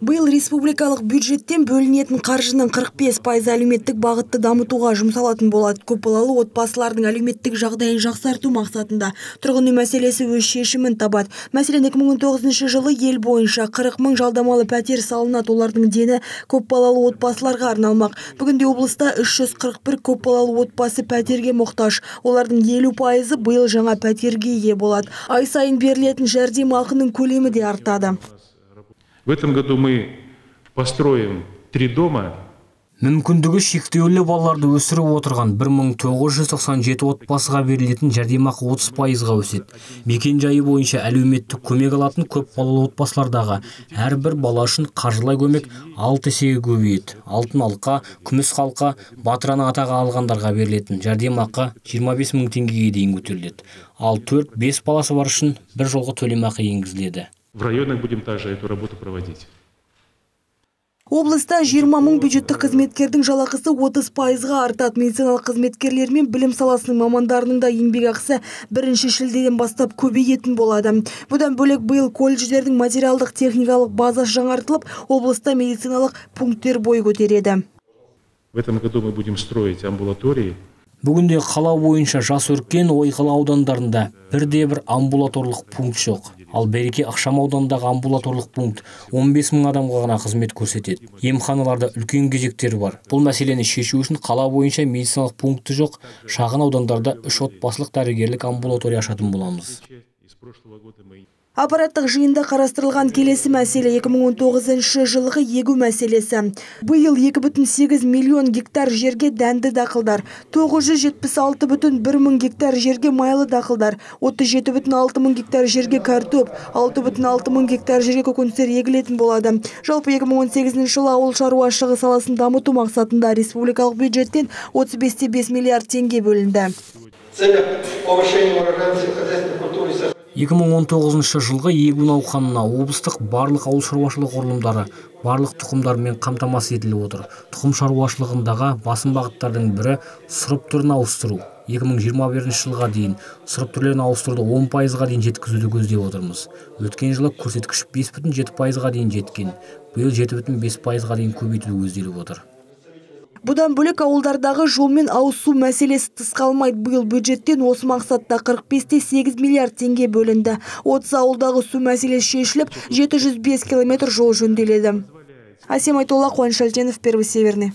Биыл республикалық бюджеттен бөлінетін қаржының 45% әлеуметтік бағытты дамытуға жұмсалатын болады. Көпбалалы отбасылардың әлеуметтік жағдайын жақсарту мақсатында тұрғын үй мәселесі өз шешімін табады. Мәселен, 2019 жылы ел бойынша 40 мың жалдамалы пәтер салынады, олардың дені көпбалалы отбасыларға арналмақ. Бүгінде облыста 341 көпбалалы отбасы пәтерге мұқтаж. Олардың 50% биыл жаңа пәтерге ие болады. Ай сайын берілетін жәрдемақының көлемі де артады. В этом году мы построим 3 дома. Мүмкіндігі шектеулі балаларды өсіріп отырған 1997 отбасыға берілетін жәрдемақы 30%-ға өседі. Мекен жайы бойынша әлеуметтік көмек алатын көп балалы отбасылардағы әрбір бала үшін қаржылай көмек 6 есеге көбейеді. Алтын алқа, күміс қалқа, батыр ана атағы алғандарға берілетін жәрдемақы 25 мың теңгеге дейін көтеріледі. Ал 4-5 баласы бар үшін бір жолғы төлемақы енгізіледі. В районах будем также эту работу проводить. Облыста 20 мың бюджеттік қызметкердің жалақысы 30%-ға артады. Медициналық қызметкерлер мен білім саласының мамандарының да еңбекақысы 1 шілдеден бастап көбейетін болады. Бұдан бөлек биыл колледждердің материалдық техникалық базасы жаңартылып, облыста медициналық пункттер бой көтереді. В этом году мы будем строить амбулатории. Бүгінде қала бойынша Жас Өркен, Ойқала аудандарында бірде-бір амбулаторлық пункт жоқ. Ал Береке ықшам ауданындағы амбулаторлық пункт 15 мың адамға ғана қызмет көрсетеді. Емханаларда үлкен кезектер бар. Бұл мәселені шешу үшін қала бойынша медициналық пункті жоқ шағын аудандарда 3 отбасылық дәрігерлік амбулатория ашатын боламыз. Аппараттық жиында қарастырылған келесі мәселе 2019 жылғы егу мәселесі. Биыл 2,8 миллион гектар жерге дәнді дақылдар, 976,1 мың гектар жерге майлы дақылдар, 37,6 мың гектар жерге картоп, 6,6 мың гектар жерге көкөністер егілетін болады. Жалпы 2018 жылы ауыл шаруашылығы саласын дамыту мақсатында республикалық бюджеттен 35,5 миллиард теңге бөлінді. 2019 жылғы егу науқанына облыстық барлық ауыл шаруашылық құрылымдары барлық тұқымдармен қамтамасыз етіліп отыр. Тұқым шаруашылығындағы басым бағыттардың бірі сұрып түрін ауыстыру. 2021 жылға дейін сұрып түрлерін ауыстыруды 10%-ға дейін жеткізуді көздеп отырмыз. Өткен жылы көрсеткіш 5,7%-ға дейін жеткен. Биыл 7,5%-ға дейін көбейту көзделіп отыр. Бұдан бөлек ауылдардағы жол мен ауыз су мәселесі тыс қалмайды. Биыл бюджеттен осы мақсатта 45,8 миллиард теңге бөлінді. 30 ауылдағы су мәселесі шешіліп, 705 километр жол жөнделеді. Әсем Айтолла, Қуаныш Әлтенов, Первый Северный.